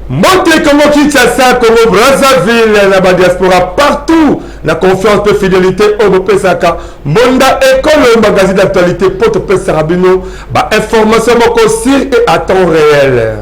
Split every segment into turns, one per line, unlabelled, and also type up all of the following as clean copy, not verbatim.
Mbote Congo Kinshasa, Congo Brazzaville, na ba diaspora partout, na confiance pe fidélité oyo bopesaka Mbonda Ekolo magazine d'actualité po topesaka bino ba information moko sur et à temps réel.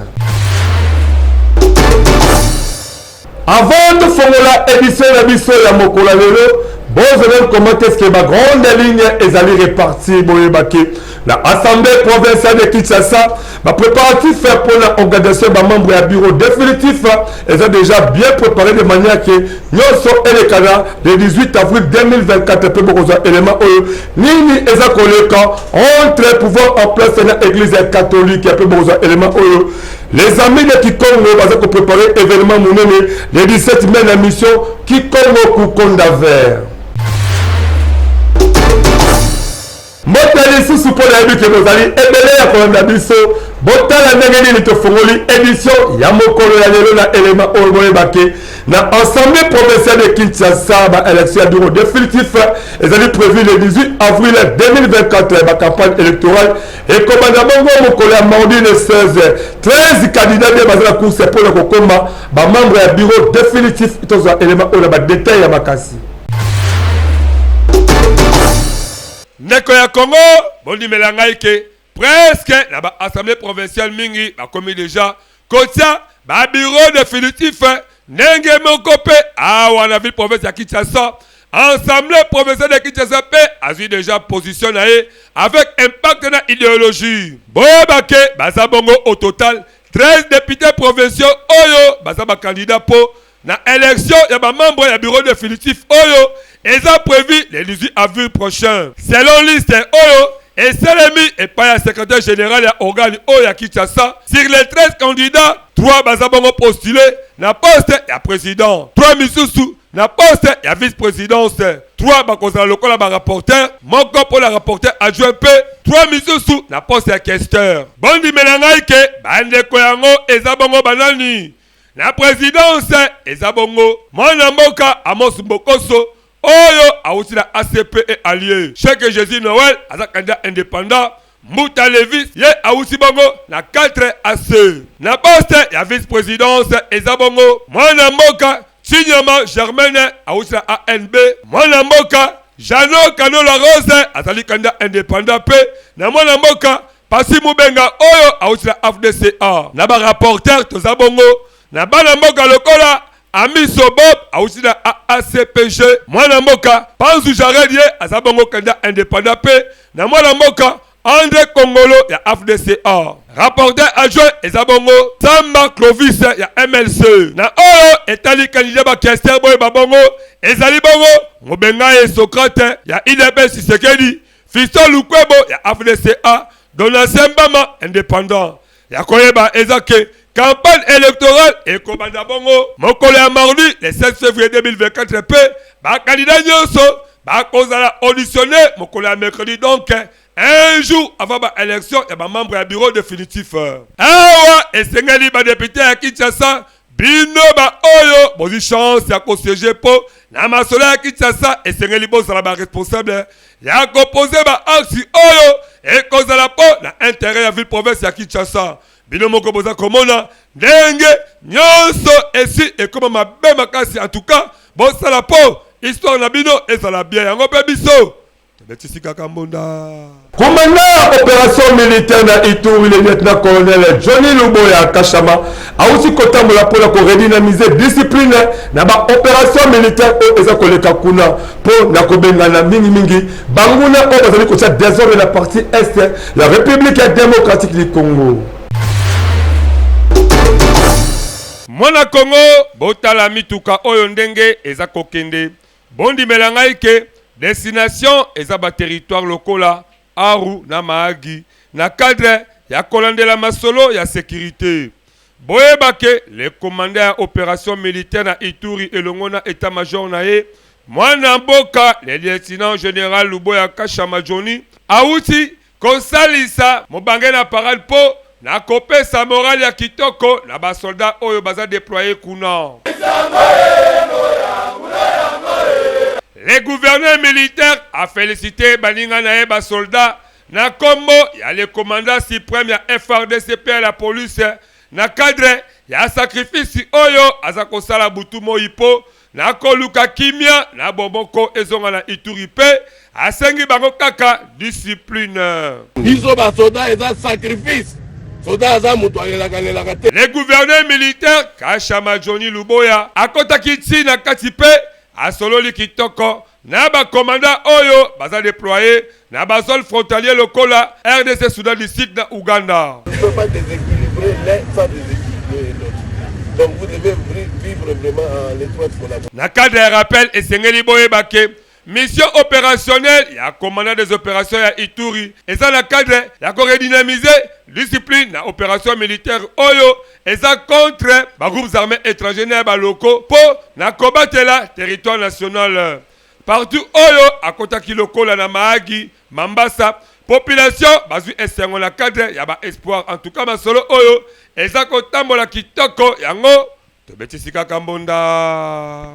Avant tofongola édition na biso ya mokolo ya lelo, bozela comment est-ce que ba grande ligne ezali répartie boyebaki na assemblée provinciale de Kinshasa ba préparatifs pour la organisation ba membre ya bureau définitif eza déjà bien préparé de manière que nyonso elekana le 18 avril 2024 mpe bokozwa élément oyo nini eza koleka entre pouvoir en place na église ya catholique mpe bokozwa élément oyo Les amis de Kikongo baza ko préparer événement monene le 17 mai na mission Kikongo Kukonda Vert. Mbote lisusu mpo nayebi ke bozali ebele ya kolanda biso. Botala ndenge nini tofongoli édition ya mokolo ya lelo na elema oyo boyeba ke na Assemblée provinciale de Kinshasa ba élection ya bureau définitif ezali prévu le 18 avril 2024 ba campagne électorale Ekobanda bongo mokolo ya mardi le 16. 13 candidats nde baza na course mpo na kokoma ba membre ya bureau définitif. Tozwa elema oyo na ba detail ya makasi.
Ndeko ya Congo, bondimela ngai ke presque na ba assemblée provinciale mingi bakomi dejà kotia ba bureau definitif ndenge moko mpe awa na ville province ya Kinshasa. Assemblée provinciale ya Kinshasa mpe azwi dejà position na ye avec impact na ideologie. Boyeba ke baza bongo au total 13 députés provinciaux oyo baza ba candidats mpo na election ya ba membres ya bureau definitif oyo eza prevu le 18 avril prochain. Selon liste oyo esalemi epai ya secretaire general ya organe oyo ya Kinshasa, sur les 13 candidats, 3 baza bongo postule na poste ya president, 3 misusu na poste ya vice-presidence, 3 bakozala lokola ba rapporteur, moko mpo na rapporteur adjoint mpe 3 misusu na poste ya questeur. Bondimela ngai ke bandeko yango eza bongo banani? Na presidence eza bongo mwana mboka Amos Mbokoso oyo awuti na ACP et alliés. Cheikh Jesus Noël aza candidat independant. Mbuta Levis ye awuti bongo na 4 AC. Na poste ya vice-presidence eza bongo mwana mboka Chinyama Germaine awuti na ANB. Mwana mboka Jeannot Kanola Rose azali candidat independant pe na mwana mboka Pasi Mubenga oyo awuti na AFDCA. Na ba rapporteurs toza bongo na bana mboka lokola Amiso Bob awuti na AACPG, mwana mboka Panzu Jared ye aza bongo candidat independant pe na mwana mboka Andre Kongolo ya AFDCA. Rapporteur adjoint eza bongo Samba Clovis ya MLC. Na oyo etali candidat ba questeur boyeba bongo ezali bongo Mubengaye Socrate ya UDPS Tshisekedi, Fiston Lukwebo ya AFDCA, Donatien Mbama independant. Ya koyeba eza ke campagne électorale ekobanda bongo mokolo ya mardi le 16 février 2024 mpe ba candidats nyonso bakozala auditionne mokolo ya mercredi, donc un jour avant ba élection ya ba membre ya bureau définitif. Awa esengeli ba député ya Kinshasa, bino ba oyo bozwi chance ya kosiéger mpo na masolo ya Kinshasa, esengeli bozala ba responsable ya kopose ba actes oyo ekozala mpo na intérêt ya ville province ya Kinshasa. Bino moko boza komona ndenge nyonso esi ekoma mabe makasi. En tout cas bosala mpo histoire na bino ezala bien, yango mpe biso tobetisi kaka mbonda.
Commandant opération militaire na Ituri, le lieutenant-colonel Johnny Luboya Kashama auti kotambola mpo na koredynamiser discipline na ba opération militaire oyo eza koleka kuna mpo na kobengana mingimingi banguna oyo bazali kotia desordre na partie est ya République démocratique du Congo.
Mwana Congo, botala mituka oyo ndenge eza kokende. Bondimela ngai ke destination eza ba territoire lokola Aru na Mahagi na cadre ya kolandela masolo ya securite. Boyeba ke le commandant ya operation militaire na Ituri elongo na etat major na ye, mwana mboka le lieutenant general Luboya Kashama Johnny awuti kosalisa mobange na parade mpo na kopesa morale ya kitoko na ba soldats oyo baza deployer kuna. Le gouverneur militaire a felicite baninga na ye ba soldats Na kombo ya le commandant supreme ya FARDC mpe ya la police na cadre ya sacrifice oyo aza kosala butu moyi mpo na koluka kimia na bomoko ezonga na Ituri mpe asengi bango kaka discipline.
Biso ba soda eza sacrifice. Soda aza moto alelaka lelaka te.
Le gouverneur militaire Kashama Johnny Luboya akotaki ti na kati mpe asololi kitoko na ba commandants oyo baza deployer na ba zones frontaliers lokola rdc, Soudan du Sud na Ouganda.
Tu ne peux pas déséquilibrer l'un sans déséquilibrer l'autre. Donc vous devez vivre vraiment en étroite collaboration.
Na cadre ya rappel, esengeli boyeba ke mission opérationnelle ya commandant des opérations ya Ituri eza na cadre ya ko redynamiser discipline na opération militaire oyo eza contre ba groupes armés étrangers na ya ba locaux mpo na kobatela territoire national partout oyo akotaki lokola na Mahagi, Mambasa, population bazwi esengo na cadre ya ba espoir. En tout cas masolo oyo eza kotambola kitoko yango Tobetisi kaka mbonda.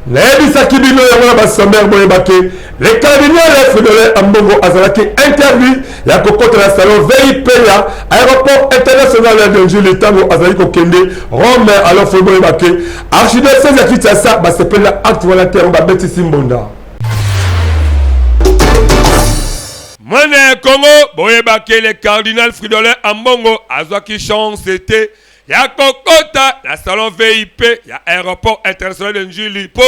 Nayebisaki bino yango na ba sommaire boyeba ke le cardinal Fridolin Ambongo azalaki interdit ya kokota na salon VIP ya aéroport international ya Ndjili ntango azalaki kokende Rome. Alors faut boyeba ke archidiocèse ya Kinshasa basepeli na acte wana te, yango babetisi mbonda.
Mwana ya Congo boyeba ke le cardinal Fridolin Ambongo azwaki chance te ya kokota na salon VIP ya aéroport international de Ndjili mpo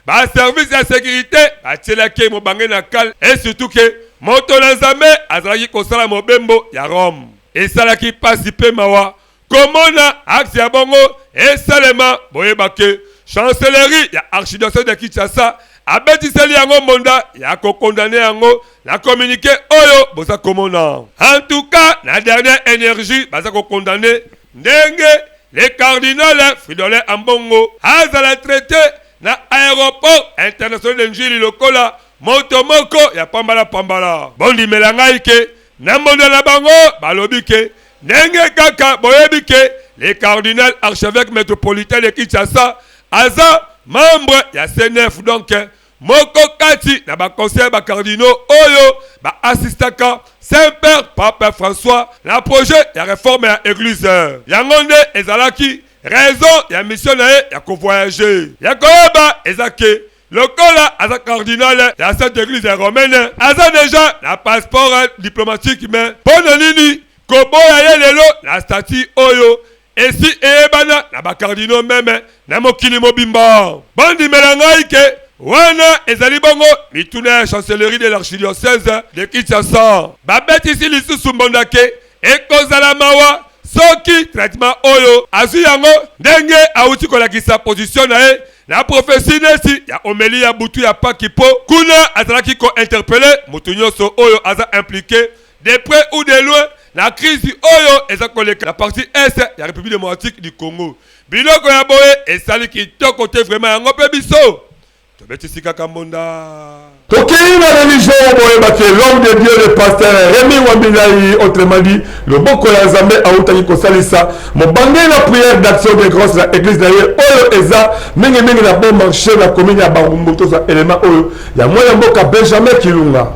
ba service ya sécurité batielaki ye mobange na kale et surtout ke moto na Nzambe azalaki kosala mobembo ya Rome. Esalaki mpasi mpe mawa komona acte ya bongo esalema. Boyeba ke chancellerie ya archidiocèse de Kinshasa abetiseli yango mbonda ya kokondane yango na communiqué oyo boza komona. En tout cas na dernière energie baza kokondane ndenge le cardinal Fridolin Ambongo azala traité na aéroport international de Ndjili lokola moto moko ya pambala pambala. Bondimela ngai ke na mbonda na bango balobi ke ndenge kaka boyebi ke le cardinal archevêque métropolitain de Kinshasa aza membre ya CNF, donc moko kati na ba conseillers ba cardinaux oyo ba assistaka Saint-Père Pape François na projet ya réforme ya église. Yango nde ezalaki raison ya mission na ye ya ko voyager. Ya koyeba eza ke lokola aza cardinal ya Sainte Église romaine, aza deja na passeport diplomatique, mais mpo na nini koboya ye lelo na statut oyo esi eyebana na ba cardinaux meme na mokili mobimba? Bandimela ngai ke wana ezali bongo mituna ya chancellerie de l'archidiocèse de Kinshasa. Babetisi lisusu mbonda ke ekozala mawa soki traitement oyo azwi yango ndenge awuti kolakisa position na ye na prophetie neti ya homélie ya butu ya Paki, po kuna azalaki ko interpeller moto nyonso oyo aza impliqué de près ou de loin na crise oyo eza koleka na partie est ya République démocratique du Congo. Biloko ya boye esali kitoko te vraiment, yango mpe biso tobetisi kaka mbonda.
Tokei na religion, boyeba ke l'homme de Dieu, le pasteur Rémi Wambilai, autrement dit loboko ya Nzambe, autaki kosalisa mobange na prière d'action de grâce na église na ye oyo eza mingimingi na Bon Marché na commune ya Barumbu. Tozwa élément oyo ya mwana mboka Benjamin Kilunga.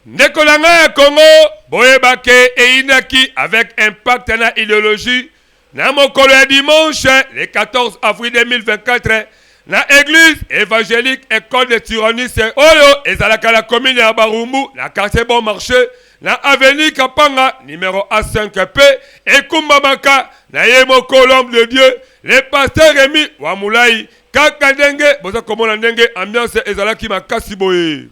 Ndeko na ngai ya Congo, boyeba ke eyindaki avec impact na idéologie na mokolo ya dimanche le 14 avril 2024 na église évangélique École de Tyrannus oyo ezalaka na commune ya Barumbu na quartier Bon Marché na avenue Kapanga numéro A5P, ekumbamaka na ye moko l'homme de Dieu, le pasteur Rémi Wamulai. Kaka ndenge boza komona ndenge ambiance ezalaki makasi boye.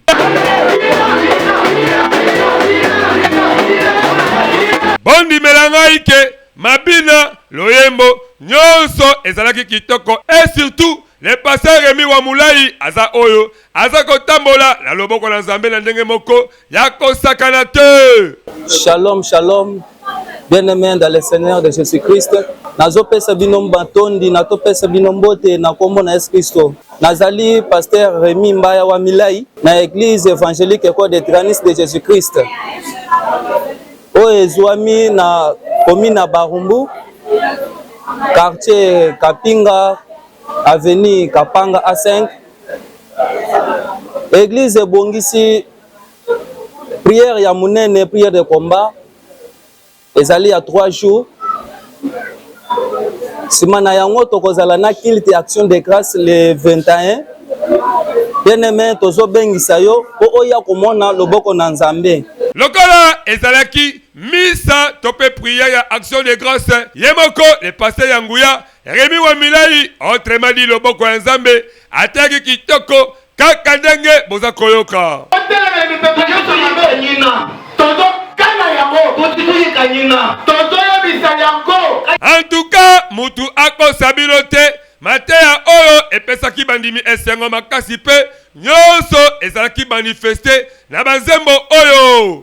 Bondimela ngai ke mabina, loyembo nyonso ezalaki kitoko et surtout Le pasteur Remy Wamulayi aza oyo aza kotambola na loboko na Nzambe na ndenge moko ya kosakana te.
Shalom, shalom, bien-aimé dans le Seigneur de Jésus-Christ. Nazopesa bino matondi, natopesa bino mbote na kombo na Yesu Kristo. Nazali pasteur Remy Mbaya wa Milai na église évangélique École des Tyrannis de Jésus-Christ. Oyo ezwami na commune ya Barumbu, quartier Kapinga, avenue Kapanga A5. Église ebongisi prière ya monene, prière de combat ezali ya 3 jours. Sima na yango tokozala na culte action de grâce le 21. Bien-aimé, tozobengisa yo po oya komona loboko na Nzambe.
Lokola ezalaki misa to mpe prière ya action de grâce, ye moko le pasteur ya nguya Remy Wamilayi, autrement dit loboko ya Nzambe, ateyaki kitoko kaka ndenge boza koyoka.
Totelemela mipepe nyonso mabe. Tozokana yango. Tozoyebisa yango.
En tout cas mutu akosa bino te, mateya oyo epesaki bandimi esengo makasi mpe nyonso ezalaki manifeste na ba nzembo oyo.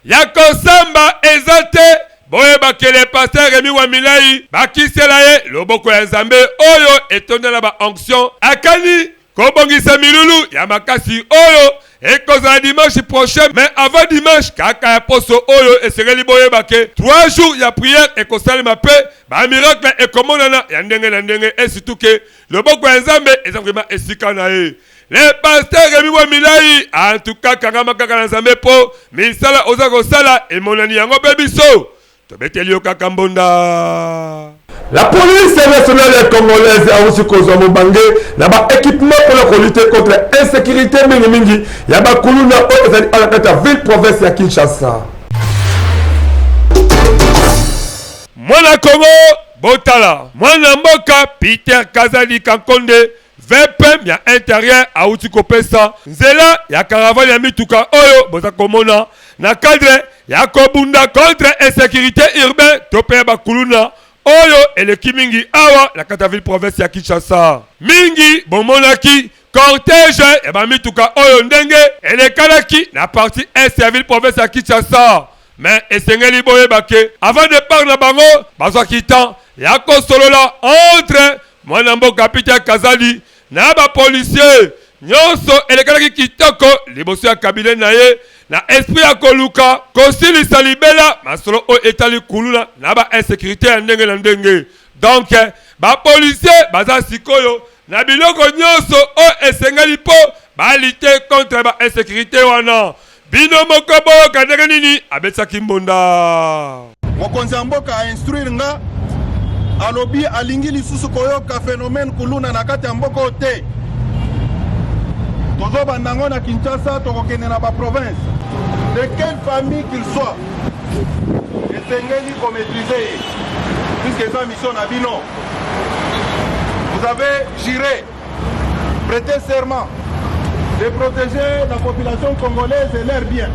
Ya kosamba eza te, boyeba ke le pasteur Remy Wamilayi bakisela ye loboko ya Nzambe oyo etonda na ba onction, akani Kobongisa milulu ya makasi oyo ekozala dimanche prochain, mais avant dimanche kaka ya poso oyo esengeli boyeba ke 3 jours ya prière ekosalema pe ba miracle ekomonana ya ndenge na ndenge et surtout ke loboko ya Nzambe eza vraiment esika na ye. Le pasteur Remy Bwa Milayi en tout cas kangama kaka na Nzambe po misala oza kosala emonani yango pe biso Tobeteli yo kaka mbonda.
La police nationale congolaise awuti kozwa mobange na ba equipement mpona kolutter contre insécurité mingi mingi ya bakuluna oyo ezali awa na kati ya ville province ya Kinshasa.
Mwana Congo botala mwana mboka Peter Kazadi Kankonde VPM ya interieur awuti kopesa nzela ya caravane ya mituka oyo boza komona na cadre ya kobunda contre insecurite urbain to pe ya bakuluna oyo eleki mingi awa na kati ya ville province ya Kinshasa. Mingi bomonaki cortège ya ba mituka oyo ndenge elekanaki na partie est ya ville province ya Kinshasa. Mais esengeli boyeba ke avant depart na bango bazwaki temps ya kosolola entre Mwana mboka Peter Kazadi na ba policiers nyonso elekanaki kitoko liboso ya cabinet na ye na esprit ya koluka kosilisa libela masolo oyo etali kuluna na ba insecurite ya ndenge na ndenge. Donc ba policiers baza sikoyo na biloko nyonso oyo esengeli mpo ba lutter contre ba insecurite wana. Bino moko boyoka ndenge nini abetisaki mbonda.
Mokonzi ya mboka a instruire nga, alobi alingi lisusu koyoka phenomène kuluna na kati ya mboka oyo te. Tozobanda yango na Kinshasa, tokokende na ba provinces. De quelle famille qu'il soit, esengeli ko maitriser ye, puisque eza mission na bino. Vous avez juré, prêté serment de protéger la population congolaise et leurs biens.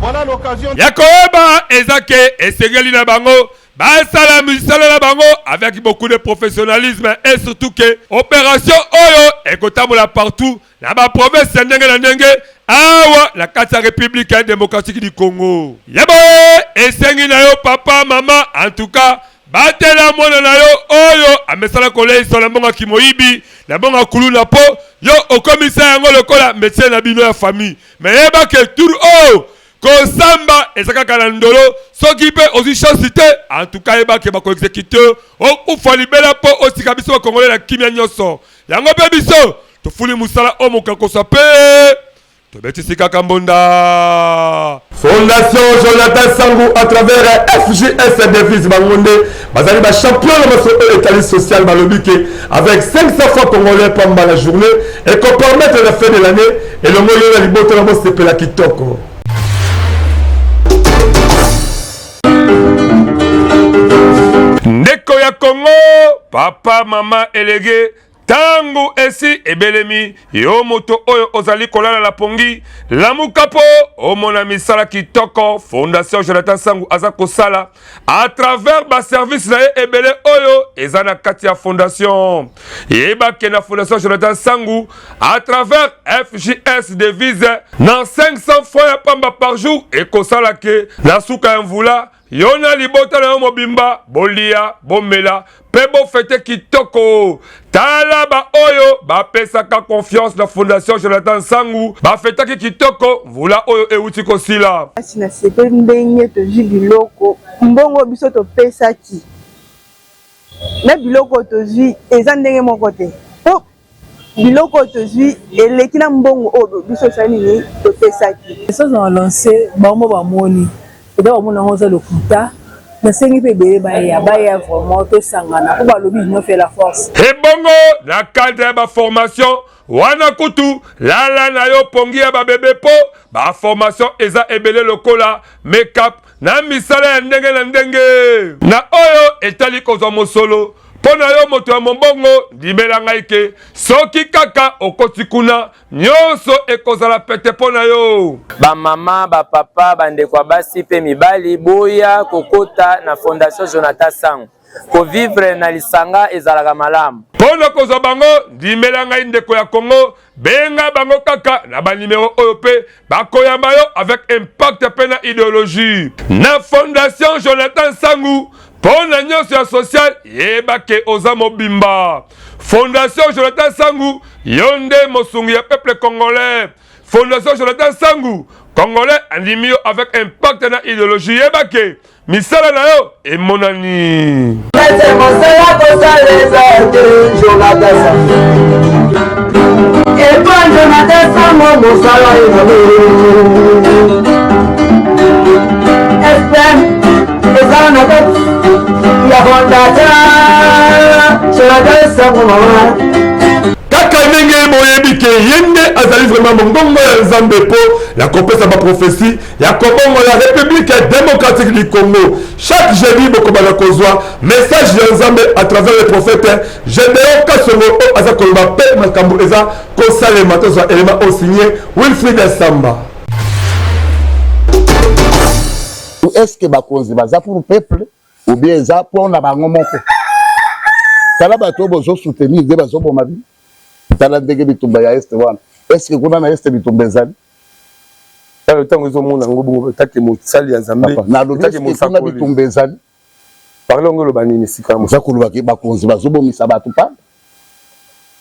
Voilà l'occasion.
Ya koyeba eza ke esengeli na bango basala misala na bango avec beaucoup de professionnalisme et surtout ke opération oyo ekotambola partout na ba province ya ndenge na ndenge awa na kati ya République démocratique du Congo. Ya boye esengi na yo papa mama, en tout cas Batela mwana na yo oyo amesana koleisa na mbongo ya kimoyibi, na mbongo ya kuluna po yo okomisa yango lokola metier na bino ya famille. Mais yeba ke tour oyo kosamba eza kaka na ndolo, soki pe ozwi chance te, en tout cas yeba ke bako executer yo, okufa libela po otika biso ba congolais na kimia nionso. Yango pe biso tofuli musala oyo mokakoswa pe Tobetisi kaka mbonda.
Fondation Jonathan Sangu à travers FJS Devise bango nde bazali ba champion na masolo oyo etali social balobi ke avec 500 francs congolais pamba la journée eko permettre la fin de l'année elongo yo na libota na bosepela kitoko.
Ndeko ya Congo, papa, mama, elege. Tango esi ebelemi, yo moto oyo ozali kolala na pongi, lamuka po omona misala kitoko Fondation Jonathan Sangu aza kosala à travers ba services na ye ebele oyo eza na kati ya fondation. Yeba ke na Fondation Jonathan Sangu à travers FJS devise na 500 francs ya pamba par jour ekosala ke na suka ya mvula Yo na libota na yo mobimba bolia, bomela mpe bofete kitoko. Tala baoyo bapesaka confiance na Fondation Jonathan Nsangu bafetaki kitoko mvula oyo euti kosila.
Kasi nasepeli ndenge tozwi biloko, mbongo biso topesaki na biloko tozwi eza ndenge moko te po biloko oyo tozwi eleki na mbongo oyo biso osali nini topesaki.
Message na lance bango bamoni eza bamoni yango eza lokuta nasengi mpe ebele baya baya vraiment tosangana mpo balobi union fait la force.
Ebongo na cadre ya ba formation wana kutu lala na yo pongi ya ba bebe po ba formation eza ebele lokola make-up na misala ya ndenge na ndenge na oyo etali kozwa mosolo Mpo na yo moto ya mombongo, ndimela ngai ke soki kaka okoti kuna, nyonso ekozala pete mpo na yo.
Ba mama, ba papa, ba ndeko ya basi pe mibali, boya kokota na Fondation Jonathan Sango. Ko vivre na lisanga ezalaka malamu.
Mpo na kozwa bango, ndimela ngai ndeko ya Congo, benga bango kaka na ba numero oyo pe bakoyamba yo avec impact pe na ideologie. Na Fondation Jonathan Sangu, mpo na nyonso ya social, yeba ke oza mobimba. Fondation Jonathan Sangu, yo nde mosungi ya peuple congolais. Fondation Jonathan Sangu, congolais andimi yo avec impact na ideologie, yeba ke misala na yo emonani.
Mosala kosala eza te Jonathan Sango epa Jonathan Sango mosala ezali FM eza na kati ya fondation Jonathan Sango mama
Kaka ndenge boyebi ke ye nde azali vraiment mongongo ya Nzambe mpo na kopesa ba prophetie ya kobongola Republique democratique du Congo. Chaque jeudi bokobanda kozwa message ya Nzambe à travers le prophète Gedeon Kasongo oyo aza koloba mpe makambo eza kosalema. Tozwa elema oyo signe Wilfried Samba.
Est-ce que bakonzi baza pour peuple ou bien eza mpo na bango moko? Tala bato oyo bozo soutenir nde bazoboma bino. Tala ndenge bitumba ya est wana. Est-ce que kuna na est bitumba ezali?
Tala ntango ezomona yango bongo take mosali ya Nzambe.
Nalobi est-ce que kuna bitumba ezali?
Parle yango eloba nini esika
Oza koloba ke bakonzi bazobomisa bato pamba.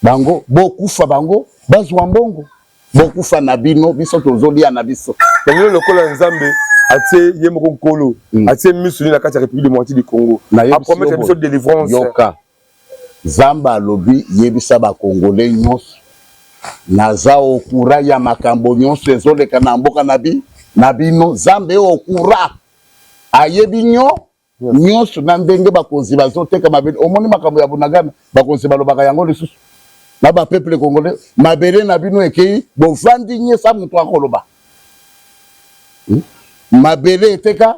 Bango bokufa bango bazwa mbongo. Bokufa na bino biso tozolia na biso.
Na lelo lokola Nzambe atie ye moko nkolo atie misu na kati ya Republique democratique du Congo a promettre biso delivrance.
Yoka Nzambe alobi yebisa ba congolais nyonso naza au courant ya makambo nyonso ezoleka na mboka na bino. Nzambe au courant ayebi nyo Nionso na ndenge bakonzi bazoteka mabele omoni makambo ya bunagana bakonzi balobaka yango lisusu na ba peuple congolais mabele na bino ekeyi bovandi nye sa moto akoloba hmm? mabele eteka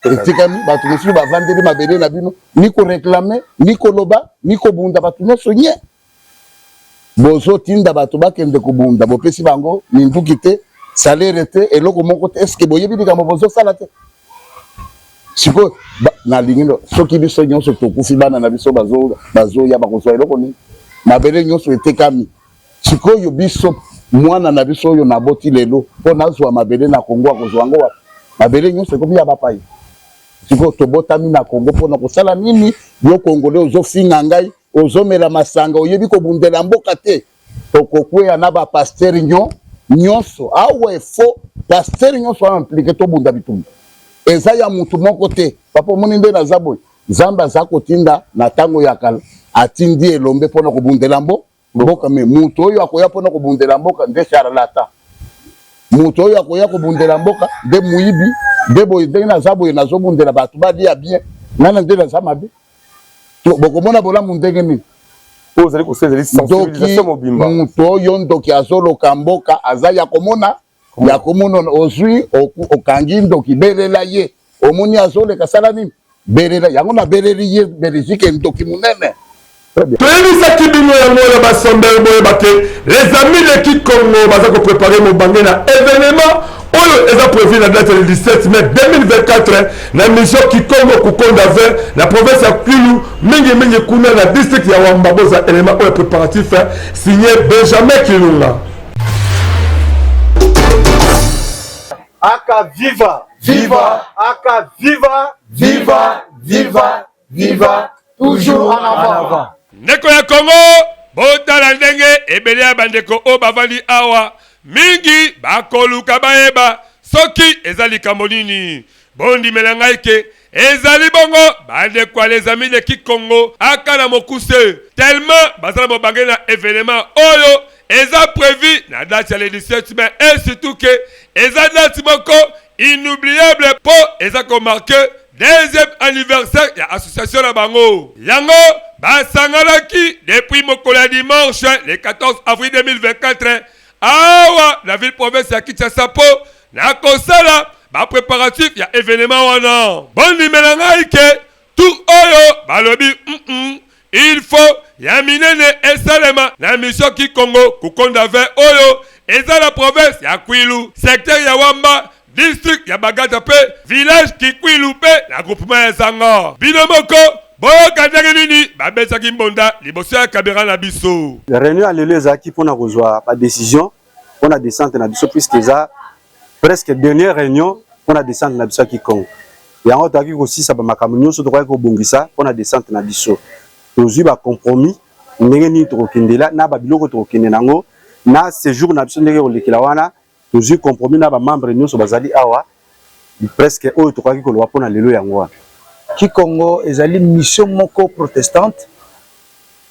etikami bato mosusu bavandeli mabele na bino ni koreklame ni koloba ni kobunda bato nyonso nye Bozo tinda bato bakende kobunda bopesi bango minduki te salaire te eloko moko te est-ce que boyebi likambo bozo sala te? Sikoyo nalingi soki biso nyonso tokufi bana na biso bazo bazoya bakozwa eloko nini? Mabele nyonso etekami sikoyo biso mwana na biso oyo naboti lelo mpo nazwa mabele na Kongo akozwa yango wapi? Mabele nyonso ekomi ya bapaya. Sikoyo tobotami na Kongo mpo na kosala nini? Yo Kongole ozofinga ngai Ozomela masanga oyebi kobundela mboka te tokokweya na ba pasteur nyo nyonso awa efo pasteur nyonso a implique tobunda bitumba eza ya mutu moko te papa omoni nde naza boye nzambe aza kotinda na tango ya kala atindi elombe pona kobundela mbo mboka me mutu oyo akoya pona kobundela mboka nde charlatan mutu oyo akoya kobundela mboka nde muyibi nde boye ndenge naza boye nazobundela bato balia bien ngai na nde naza mabe Bokomona bolamu ndenge nini?
Oyo ozali kosala ezali sensibilisation mobimba.
Moto oyo ndoki azoloka mboka aza ya komona ya komona ozwi okangi ndoki belela ye omoni azoleka sala nini belela yango nabeleli ye Belgique ndoki monene.
Toyebisaki bino yango na ba sondeur boyeba ke les amis de Kikongo baza ko preparer mobange na evenement oyo eza prévu na date le 17 mai 2024 na mission Kikongo Kukonda 20 na province ya Kwilu mingi mingi kuna na district ya Wamba. Boza element oyo préparatif signé Benjamin Kilunga.
Aka viva viva aka viva viva viva viva toujours en avant.
Ndeko ya Congo, botala ndenge ebele ya bandeko oyo bavandi awa mingi bakoluka bayeba soki eza likambo nini. Bondimela ngai ke ezali bongo bandeko ya les amis de Kikongo aka na mokuse tellement baza na mobange na evenement oyo eza prévu na date ya le 17 mai et surtout ke eza date moko inoubliable mpo eza komarke deuxième anniversaire ya association na bango. Yango basanganaki depuis mokolo ya dimanche le 14 avril 2024 awa na ville province ya Kinshasa mpo na kosala ba préparatifs ya événement wana. Bondimela ngai ke tour oyo balobi mm -mm, il faut ya minene esalema na mission Kikongo Kukonda 20 oyo eza na province ya Kwilu, secteur ya Wamba, district ya Bagata mpe village Kikwilu mpe na groupement ya Zanga. Bino moko boyoka ndenge nini babetaki mbonda liboso ya kamera na biso.
Reunion ya lelo ezalaki mpona kozwa ba decision mpona descente na biso puisque eza presque dernière reunion mpona descente na biso ya Kikongo. Yango toyaki kosisa ba makambo nyonso tokokaki kobongisa mpona descente na biso. Tozwi ba compromis ndenge nini tokokendela na ba biloko tokokende nango na sejour na biso ndenge ekolekela wana. Tozwi compromis na ba membres nyonso bazali awa presque oyo tokokaki koloba mpona lelo yango wana.
Kikongo ezali mission moko protestante.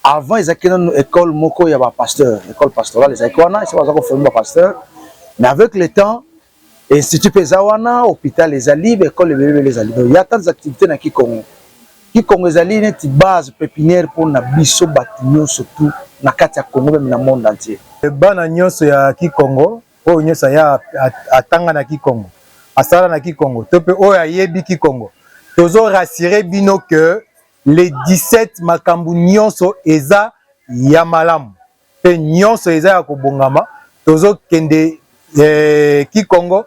Avant ezalaki nanu ecole moko ya ba pasteurs, ecole pastorale ezalaki wana, esika baza ko former ba pasteurs. Mais avec le temps, institut pe eza wana, hopital ezali, ba ecole ebele ebele ezali. Donc il y a tant des activités na Kikongo. Kikongo ezali neti base pepinière pona biso batu nionso tout na kati ya Congo meme na monde entier.
Bana nionso ya Kikongo, oyo nionso aya atanga na Kikongo, asala na Kikongo to pe oyo ayebi Kikongo, tozo rassurer bino que Le 17 makambu nionso eza ya malamu pe nionso eza ya kobongama tozo kende eh, kikongo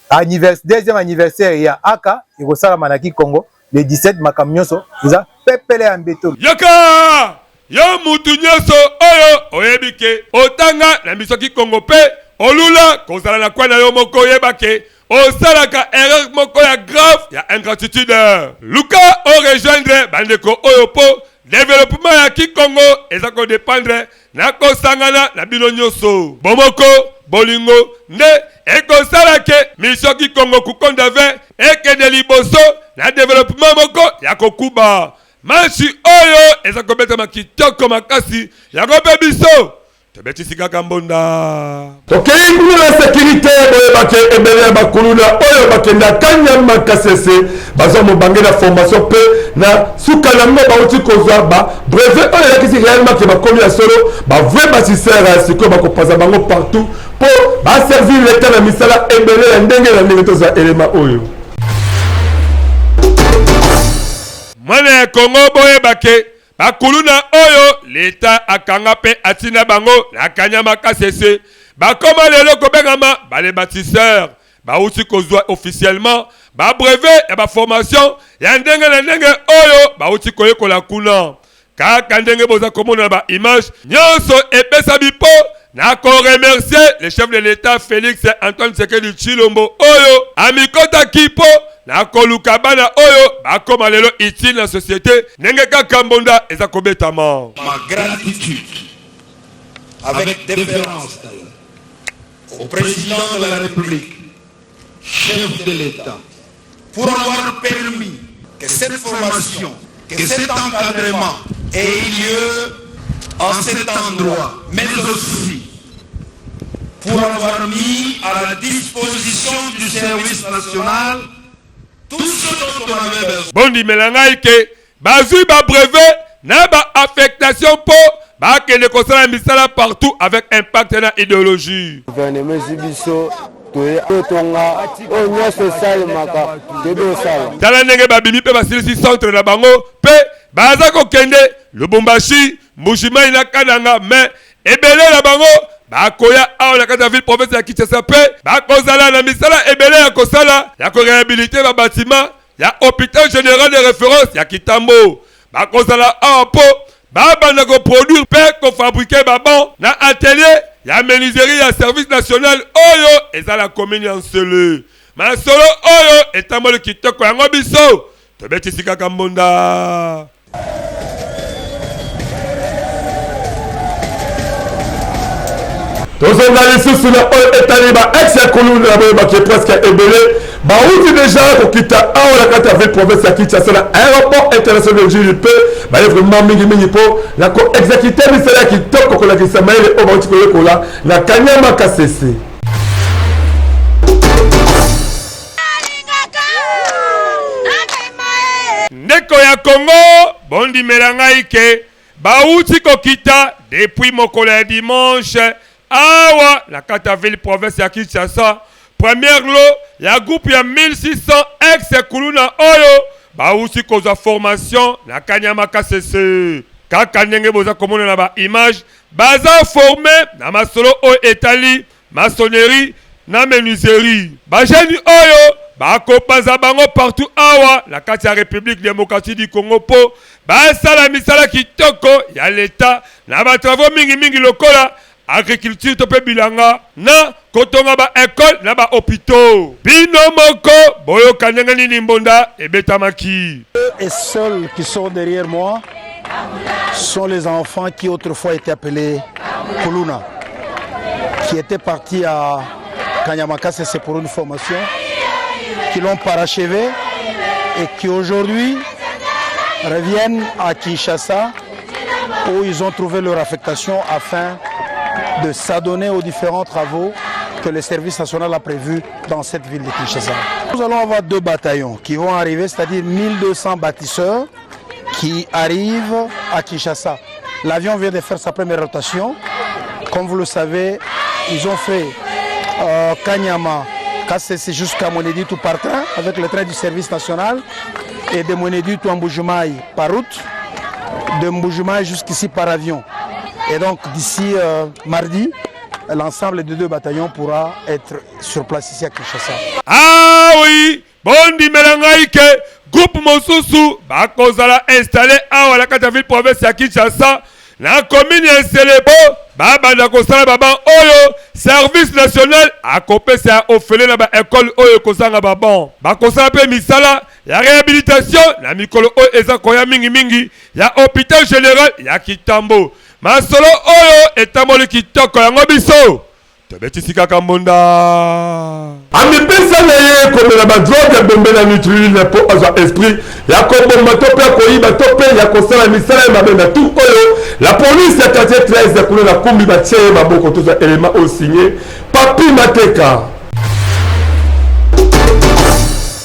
anniversaire deuxième anniversaire ya aka ekosalama na kikongo le 17 makambu nionso eza pepele ya mbeto.
Yoka! Yo mutu nionso oyo oyebi ke otanga na miso kikongo pe olula kozala na coin na yo moko yeba ke Osalaka erreur moko ya grave ya ingratitude. Luka o rejoindre ba ndeko oyo po developpement ya Kikongo eza ko dependre na kosangana na bino nyoso. Bomoko, bolingo nde ekosala ke mission Kikongo Kukonda 20 ekende liboso na developpement moko ya kokuba. Match oyo eza kobetama kitoko makasi yango pe biso Tobetisi kaka mbonda.
Tokei kuna na securite, boyeba ke ebele ya bakuluna oyo bakenda Kanyama Kasese bazwa mobange na formation mpe na suka na yango bauti kozwa ba brevet oyo elakisi réellement ke bakomi ya solo ba vrai bâtisseur. Sikoyo bakopaza bango partout mpo baservir leta na misala ebele ya ndenge na ndenge. Tozwa elema oyo.
Mwana ya Congo, boyeba ke Ba kuluna oyo l'etat akanga pe atinda bango na Kanyama Kasese bakoma lelo kobengama ba les batisseurs. Bawuti kozua officiellement ba brevets ya ba formations ya ndenge na ndenge oyo bawuti koyekola kuna. Kaka ndenge boza komona na ba images, nionso epesami po na ko remercier le chef de l'Etat Felix Antoine Tshisekedi Tshilombo oyo amikotaki po na koluka bana oyo bakoma lelo utile na societe ndenge kaka mbonda eza kobetama.
Ma gratitude, avec déférence d'ailleurs, au président de la République, chef de l'État, pour avoir permis que cette formation, que cet encadrement ait lieu en cet endroit, mais aussi pour avoir mis à la disposition du service national tout ce dont on avait besoin.
Bondimela ngai ke bazui ba brevet na ba affectation po bakende kosala misala partout avec impact na ideologie.
Gouvernement ezwi biso toye totonga oyo nyonso esalemaka toyebi kosala.
Tala ndenge babimi mpe basilisi centre na bango mpe baza kokende. Lubumbashi, Mbujimayi na Kananga mais ebele na bango bakoya awa na kati ya ville province ya Kinshasa mpe bakozala na misala ebele ya kosala ya ko rehabiliter ba batiment ya hopital general de reference ya Kitambo. Bakozala awa mpo babanda ko produire mpe ko fabriquer ba bancs na atelier ya menuiserie ya service national oyo eza na commune ya Nsele. Masolo oyo etamboli kitoko yango biso tobetisi kaka mbonda.
Tozonga lisusu na oyo etali ba ex ya kuluna na boyebaki presque ebele bawuti deja kokita awa na kati ya ville province ya Kinshasa na aéroport international de Ndjili mpe baye vraiment mingimingi mpo na koexekite misala ya kitoko kolakisa mayele oyo bawuti koyekola na Kanyama Kasese.
Ndeko ya Congo, bondimela ngai ke bawuti kokita depuis mokolo ya dimanche awa na kati ya ville province ya Kinshasa, première lot ya groupe ya 1600 ex kuluna oyo bawuti kozwa formation na Kanyama Kasese. Kaka ndenge boza komona na ba image, baza forme na masolo oyo etali maçonnerie na menuiserie. Ba jeunes oyo bakopanza bango partout awa na kati ya Republique democratique du Congo mpo basala misala kitoko ya l'Etat na ba travaux mingi mingi lokola agriculture to mpe bilanga na kotonga ba ecoles na ba hopitaux. Bino moko boyoka ndenge nini mbonda ebetamaki.
Eux et seuls qui sont derrière moi sont les enfants qui autrefois étaient appelés Kuluna, qui étaient partis à Kanyama Kasese pour une formation, qui l'ont parachevé et qui aujourd'hui reviennent à Kinshasa où ils ont trouvé leur affectation afin de s'adonner aux différents travaux que le service national a prévu dans cette ville de Kinshasa. Nous allons avoir deux bataillons qui vont arriver, c'est-à-dire 1200 bâtisseurs qui arrivent à Kinshasa. L'avion vient de faire sa première rotation. Comme vous le savez, ils ont fait Kanyama, Kasese jusqu'à Mwene-Ditu par train, avec le train du service national, et de Mwene-Ditu à Mbujimayi par route, de Mbujimayi jusqu'ici par avion. Et donc d'ici mardi, l'ensemble des deux bataillons pourra être sur place ici à Kinshasa.
Ah oui, bondimela ngai ke groupe mosusu bakozala installé awa na kati ya ville province ya Kinshasa na commune ya Nsele po babanda kosala ba banc oyo service national akopesa ya ofele na ba école oyo ekozanga ba banc. Bakosala pe misala ya réhabilitation na mikolo oyo eza koya mingimingi ya hôpital général ya Kitambo. Masolo oyo etamboli kitoko yango biso tobetisi kaka mbonda.
Amipesa na ye komela ba drogue ya bombe na nutriline mpo azwa esprit ya koboma to mpe ya koyiba to mpe ya kosala misala ya mabe na tour oyo la police ya quartier 13 kuna na kumbi batie ye maboko. Tozwa element oyo signe Papi Mateka.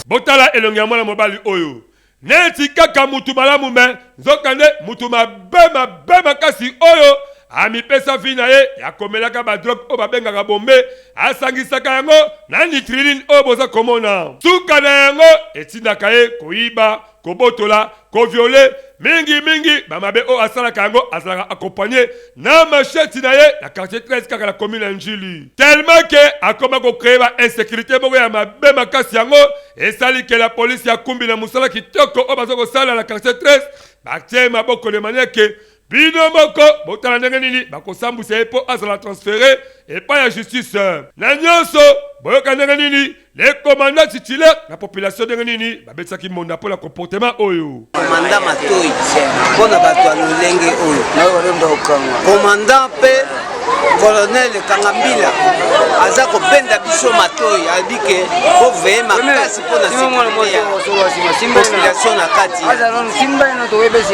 Botala elongi ya mwana mobali oyo neti kaka mutu malamu me nzokande mutu mabe mabe makasi oyo amipesa vie na ye ya komelaka ba drogue oyo babengaka bombe, asangisaka yango na nitriline oyo boza komona. Suka na yango etindaka ye koyiba, kobotola, koviole mingi mingi ba mabe oyo asalaka yango azalaka accompagné na machette na ye na quartier 13 kaka na commune ya Ndjili. Tellement que akoma ko créer ba insécurité moko ya mabe makasi, yango esali ke la police ya kumbi na mosala kitoko oyo baza kosala na quartier 13 batie maboko de manière que bino moko botala ndenge nini bakosambwisa ye mpo azala transféré epai ya justice. Na nyonso boyoka ndenge nini le commandant titulaire na population ndenge nini babetisaki mbonda mpo na comportement oyo.
Commandant Matoi mpo na bato ya lolenge oyo, commandant mpe colonel Kangambila aza kobenda biso matoi, alobi ke boveye makasi mpo na sécurité ya population na kati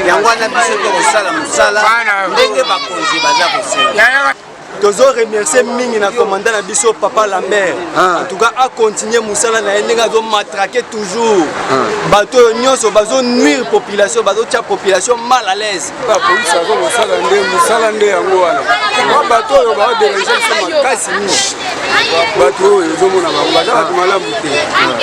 yango wana biso tokosala mosala ndenge bakonzi baza kosenga.
Tozo remercier mingi na commandant na biso papa Lambert. En tout cas a continuer musala na ye ndenge azo matraquer toujours. Bato oyo nyonso bazo nuire population, bazo tia population mal à l'aise.
Ba police azo kosala nde musala nde yango wana. Ba bato oyo ba déranger biso makasi mingi.
Bato oyo ozomona bango baza bato malamu te.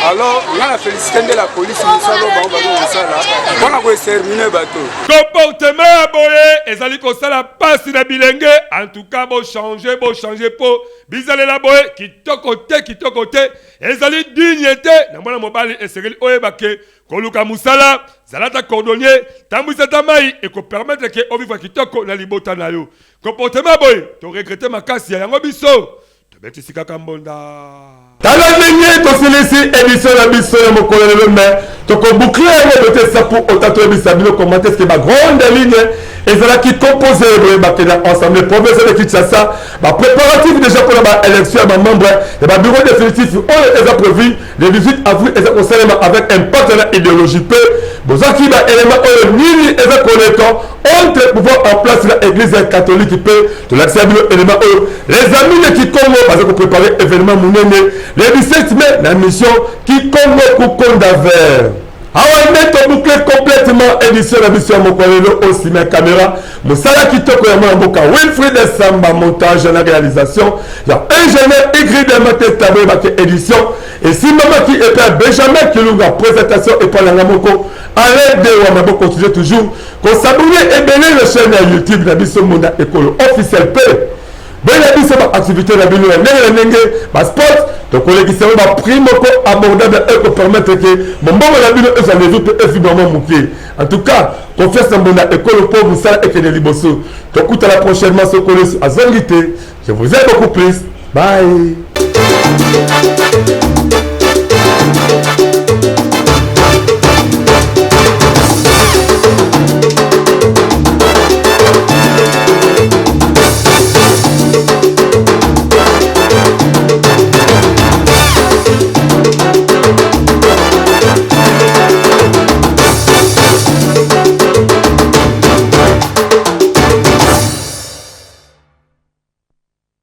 Alors nga na félicité nde la police, mosala oyo bango bazo kosala mpona koextermine bato.
Comportement ya boye ezali kosala mpasi na bilenge. En tout cas, bochange, bochange, mpo bizalela boye kitoko te, kitoko te, ezali digne te na mwana mobali. Esengeli oyeba ke koluka mosala, zala ata cordonnier, tambwisa ata mai, ekopermettre ke ovivre kitoko na libota na yo. Comportement boye toregrete makasi ya yango, biso tobetisi kaka mbonda.
Tala ndenge tosilisi émission na biso ya mokolo lelo, mais tokoboucle yango bote sapu ota toyebisa bino comment est-ce que bagrande ligne ezalaki composé. Boyebake na Assemblée provinciale de Kinshasa, bapréparatif déjà mpona baélection ya bamembre ya babureau définitif oyo eza prévu le 18 avril, eza kosalema avec impact na idéologie. Mpe bozwaki baélément oyo nini eza koleka entre pouvoir en place na Église catholique. Mpe tolakisa bino élément oyo, les amis de Kikongo baza kopréparer événement monene le 17 mai na mission Kikongo Kukonda Vert. Awa nde toboucle complètement édition na biso ya mokolo lelo. Osima ya caméra, mosala kitoko ya mwana mboka Wilfried Samba, montage na réalisation ya ingénieur Igrid Mateta. Boyebake édition esimbamaki epai ya Benjamin Kilunga, présentation epai nanga moko Alain Dewama. Bocontinue toujours kos'abonner ebele na chaîne ya YouTube na biso, Monda Ekolo officiel, mpe boyela biso baactivité na bino ya ndenge na ndenge, basport. Tokolekisa yango baprix moko abordable, ekopermettre ke mombongo na bino ezwa levi mpe evibrement moke. En tout cas, confiance na Mbonda Ekolo mpo mosala ekende liboso. Tokutana prochainement soko Yesu azongi te. Je vous aime beaucoup plus, bye.